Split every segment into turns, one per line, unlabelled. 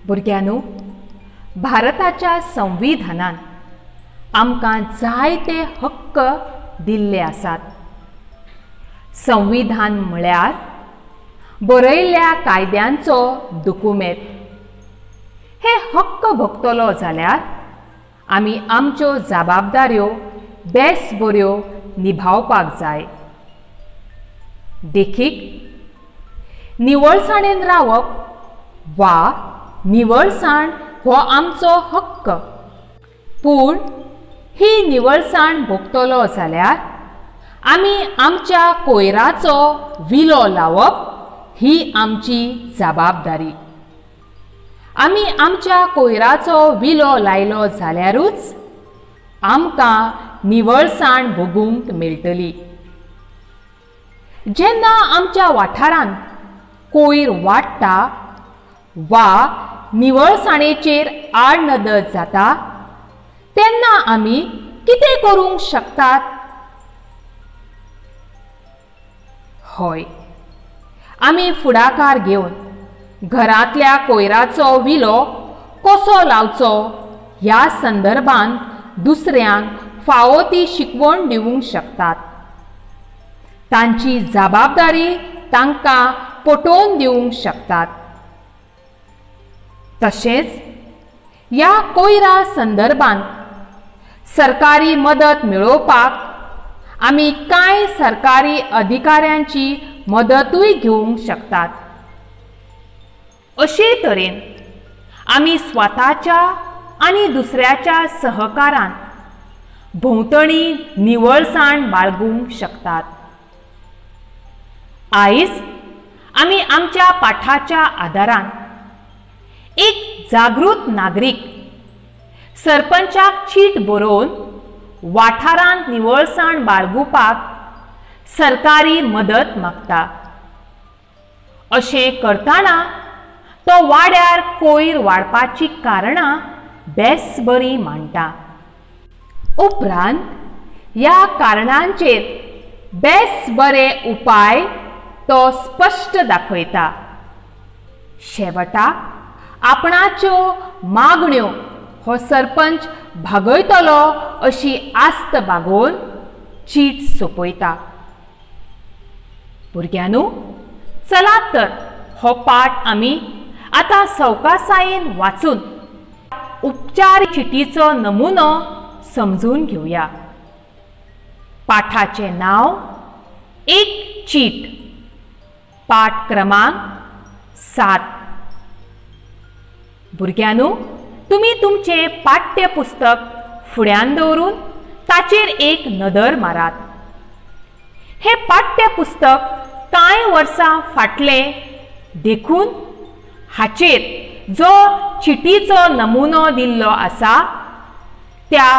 भुरग्यांनो, भारताच्या संविधानान आमकां जायते हक्क दिल्ले आसात। संविधान म्हळ्यार बरयल्ल्या कायद्यांचो दुकुमेंत। हे हक्क भोगतलो जाल्यार आमी आमच्यो जबाबदाऱ्यो बेस बऱ्यो निभावपाक जाय। देखीक, निवळसाणेन रावप वा निवळसाण हो आमचो हक्क, पूण ही निवळसाण भोगतलो जाल्यार आमी आमच्या कोयराचो विलो लावप ही आमची जबाबदारी। आमी आमच्या कोयराचो विलो लायलो जाल्यारूच आमकां निवळसाण भोगूंक मेळटली। जेन्ना आमच्या वाठारांत कोयर वाडटा वा निवळसाणेचेर आडनदर जाता तेन्ना आमी कितें करूंक शकतात? हय, आमी फुडाकार घेवन घरांतल्या कोयराचो विलो कसो लावचो ह्या संदर्भात दुसऱ्यांक फावो ती शिकवण दिवंक शकतात। तांची जबाबदारी तांकां पटोवन दिवंक शकतात। तशेंच ह्या कोयरा संदर्भात सरकारी मदत मेळोवपाक आमी कांय सरकारी अधिकाऱ्यांची मदतूय घेवंक शकतात। अशे तरेन आमी स्वताच्या आनी दुसऱ्याच्या सहकारान भोंवतणी निवळसाण बाळगूंक शकतात। आयज आमी आमच्या पाठाच्या आदारान एक जागृत नागरीक सरपंचाक चीट बरोवन वाठारांत निवळसाण बाळगुपाक सरकारी मदत मागता। अशें करतना तो वाड्यार कोयर वाडपाची कारणां बेस बरी मांडटा। उपरांत ह्या कारणांचेर बेस बरे उपाय तो स्पश्ट दाखयता। शेवटाक आपणाच्यो मागण्यो हो सरपंच भागयतलो अशी आस्त बागोवन चीट सोंपयता। भुरग्यांनो, चलात तर हो पाठ आमी आतां सवकासायेन वाचून उपचार चिटीचो नमुनो समजून घेवया। पाठाचें नांव एक चीट, पाठ क्रमांक 7। भुरग्यांनो, तुमी तुमचें पाठ्यपुस्तक फुड्यान दवरून ताचेर एक नदर मारात। हें पाठ्यपुस्तक कांय वर्सां फाटलें देखून हाचेर जो चिटीचो नमुनो दिल्लो आसा त्या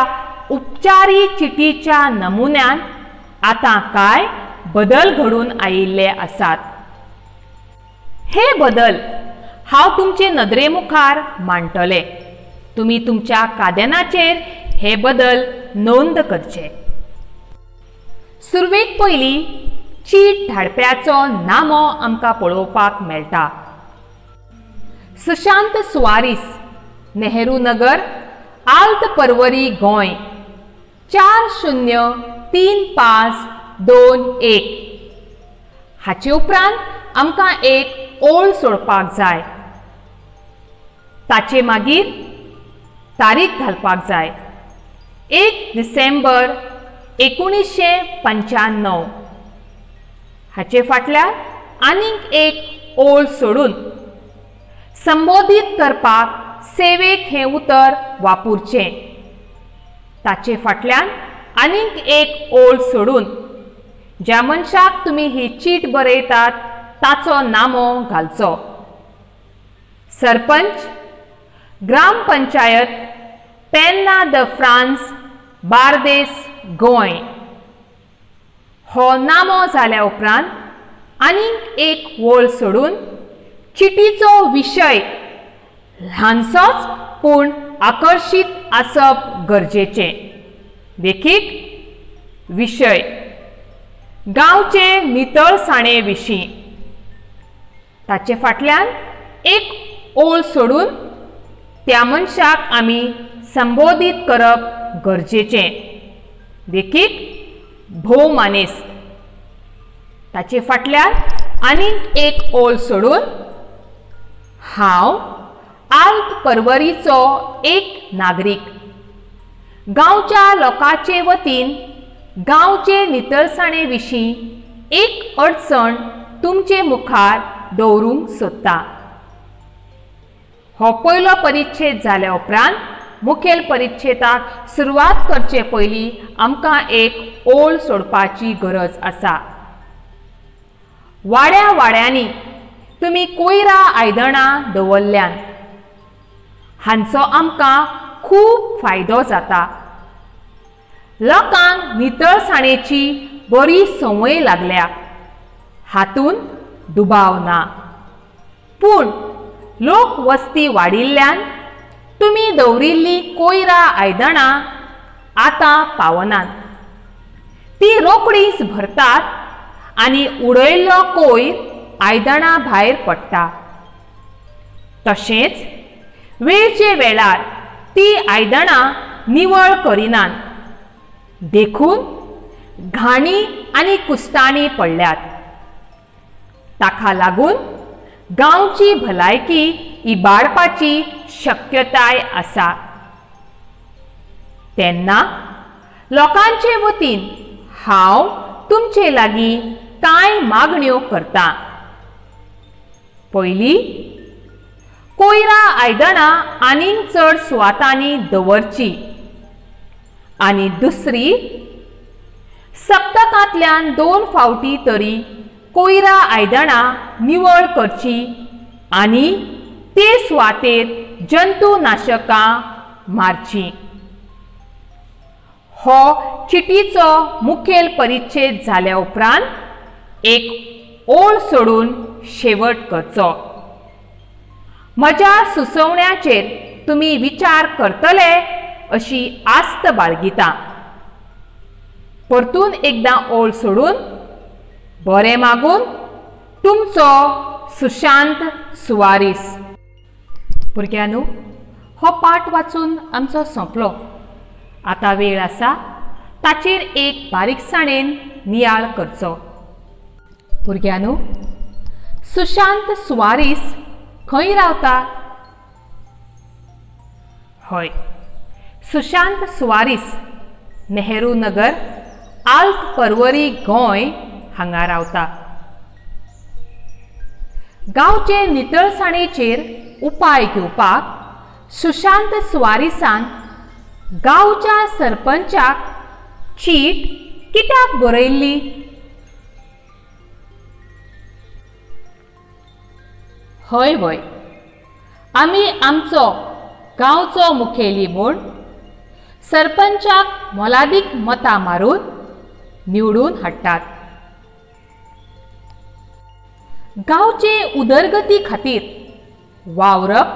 उपचारी चिटीच्या नमुन्यान आतां कांय बदल घडून आयिल्ले आसात। हे बदल हांव तुमचे नदरे मुखार मांडटले। तुमी तुमच्या कादेनाचेर हे बदल नोंद करचे। सुरवेक पयली चीट धाडप्याचो नामो आमकां पळोवपाक मेळटा। सुशांत सुवारीस, नेहरू नगर, आल्त परवरी, गोंय 403521। हाचे उपरांत आमकां एक ओळ सोडपाक जाय। ताचे मागीर तारीख घालपाक जाय, 1 डिसेंबर 1995। हाचे फाटल्यान आनीक एक ओळ सोडून संबोधीत करपाक सेवेक हें उतर वापरचें। ताचे फाटल्यान आनीक एक ओळ सोडून ज्या मनशाक तुमी ही चीट बरयतात ताचो नामो घालचो। सरपंच, ग्रामपंचायत, पेन्ना the France, Bardez, Goa. हो नामो जाल्या उपरांत आनीक एक ओळ सोडून चिटीचो विशय ल्हानसोच पूण आकर्शीत आसप गरजेचें। देखीक, विशय गांवचे नितळसाणे विशीं। ताचे फाटल्यान एक ओळ सोडून त्या मनशाक आमी संबोधीत करप गरजेचें. देखीक भोव मानेस्त. ताचे फाटल्यान आनीक एक ओळ सोडून हांव आल्त पर्वरीचो एक नागरीक, गांवच्या लोकांचे वतीन गांवचे नितळसाणे विशीं एक अडचण तुमचे मुखार दवरूंक सोदता. हो पयलो परिच्छेद जाल्या उपरांत मुखेल परिच्छेदाक सुरवात करचे पयलीं आमकां एक ओळ सोडपाची गरज आसा. वाड्या वाड्यांनी तुमी कोयरा आयदणां दवरल्यांत, हांचो आमकां खूब फायदो जाता. लोकांक नितळसाणेची बरी संवय लागल्या, हातूंत दुबाव ना. पूण लोक वस्ती वाडिल्ल्यान तुमी दवरिल्लीं कोयरा आयदणां आतां पावनात. ती रोखडीच भरतात आनी उडयल्लो कोयर आयदणां भायर पडटा. तशेंच वेळचे वेळार ती आयदणां निवळ करिनात, देखून घाणी आनी कुस्ताणी पडल्यात. ताका लागून गांवची भलायकी इबाडपाची शक्यताय आसा. तेन्ना लोकांचे वतीन हांव तुमचे लागीं कांय मागण्यो करता. पयली, कोयरा आयदणां आनीक चड सुवातांनी दवरची आनी दुसरी, सप्तकांतल्यान 2 फावटी तरी कोयरा आयदणां निवळ करची आनी ते सुवातेर जंतुनाशकां मारची. हो चिटीचो मुखेल परिच्छेद जाल्या उपरांत एक ओळ सोडून शेवट करचो. म्हज्या सुचोवण्याचेर तुमी विचार करतले अशी आस्त बाळगिता. परतून एकदां ओळ सोडून बरें मागून तुमचो सुशांत सुवारीस. भुरग्यांनो, हो पाठ वाचून आमचो सोंपलो. आतां वेळ आसा ताचेर एक बारीकसाणेन नियाळ करचो. भुरग्यांनो, सुशांत सुवारीस खंय रावता? हय, सुशांत सुवारीस नेहरू नगर, आल्त पर्वरी, गोंय हांगा रावता. गांवचे नितळसाणेचेर उपाय घेवपाक सुशांत सुवारीसान गांवच्या सरपंचाक चीट कित्याक बरयल्ली? हय वय, आमी आमचो गांवचो मुखेली म्हूण सरपंचाक मोलादीक मतां मारून निवडून हाडटात. गांवचे उदरगती खातीर वावरप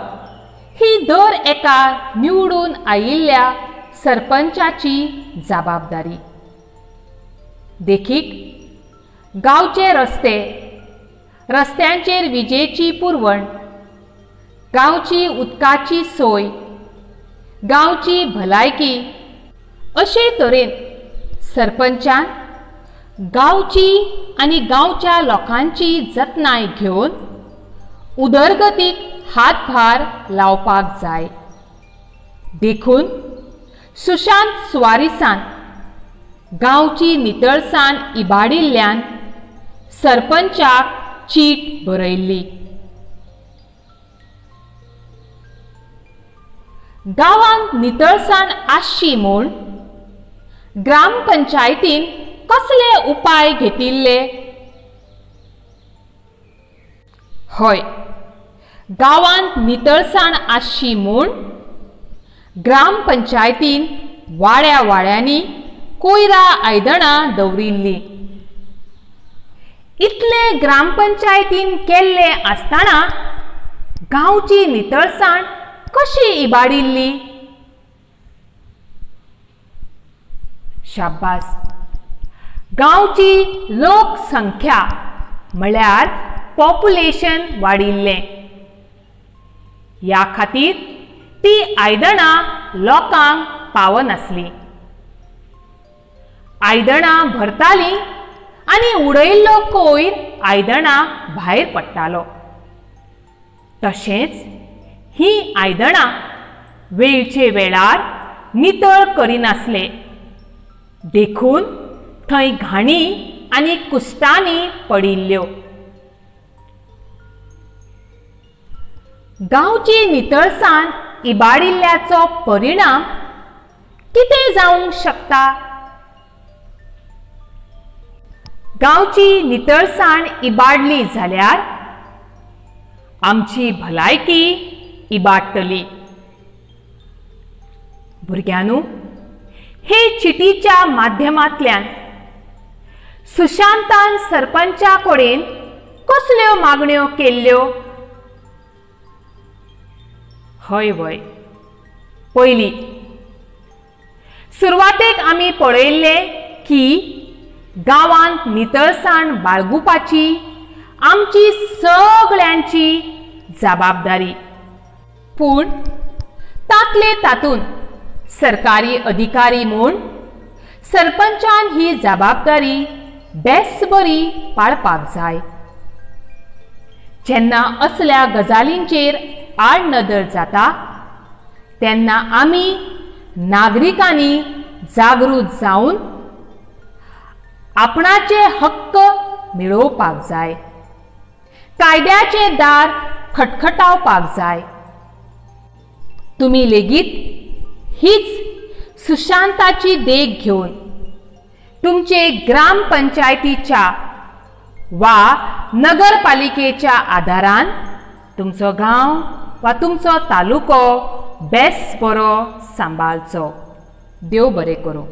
ही दर एका निवडून आयिल्ल्या सरपंचाची जबाबदारी. देखीक, गांवचे रस्ते, रस्त्यांचेर विजेची पुरवण, गांवची उदकाची सोय, गांवची भलायकी अशे तरेन सरपंचान गांवची आनी गांवच्या लोकांची जतनाय घेवन उदरगतीक हातभार लावपाक जाय. देखून सुशांत सुवारीसान गांवची नितळसाण इबाडिल्ल्यान सरपंचाक चीट बरयल्ली. गांवांत नितळसाण आसची म्हूण ग्रामपंचायतीन कसले उपाय घेतिल्ले? हय, गांवांत नितळसाण आसची म्हूण ग्रामपंचायतीन वाड्या वाड्यांनी कोयरा आयदणां दवरिल्लीं. इतले ग्रामपंचायतीन केल्ले आसतना गांवची नितळसाण कशी इबाडिल्ली? शाबास, गांवची लोकसंख्या म्हळ्यार पॉप्युलेशन वाडिल्लें. ह्या खातीर ती आयदणां लोकांक पावनासलीं. आयदणां भरतालीं आनी उडयल्लो कोयर आयदणां भायर पडटालो. तशेंच ही आयदणां वेळचे वेळार नितळ करिनासले, देखून थंय घाणी आनी कुस्टांनी पडिल्ल्यो. गांवची नितळसाण इबाडिल्ल्याचो परिणाम कितें जावंक शकता? गांवची नितळसाण इबाडली जाल्यार आमची भलायकी इबाडटली. भुरग्यांनो, हे चिटीच्या माध्यमांतल्यान सुशांतान सरपंचा कडेन कसल्यो मागण्यो केल्ल्यो? हय वय. पयली, सुरवातेक आमी पळयल्लें की गांवांत नितळसाण बाळगुपाची आमची सगळ्यांची जबाबदारी. पूण तातले तातूंत सरकारी अधिकारी म्हूण सरपंचान ही जबाबदारी बेस बरी पाळपाक जाय. जेन्ना असल्या गजालींचेर आडनदर जाता तेन्ना आमी नागरिकांनी जागृत जावन आपणाचे हक्क मेळोवपाक जाय, कायद्याचें दार खटखटावपाक जाय. तुमी लेगीत हीच सुशांताची देख घेवन तुमचे ग्रामपंचायतीच्या वा नगरपालिकेच्या आदारान तुमचो गांव वा तुमचो तालुको बेस बरो सांबाळचो. देव बरें करूं.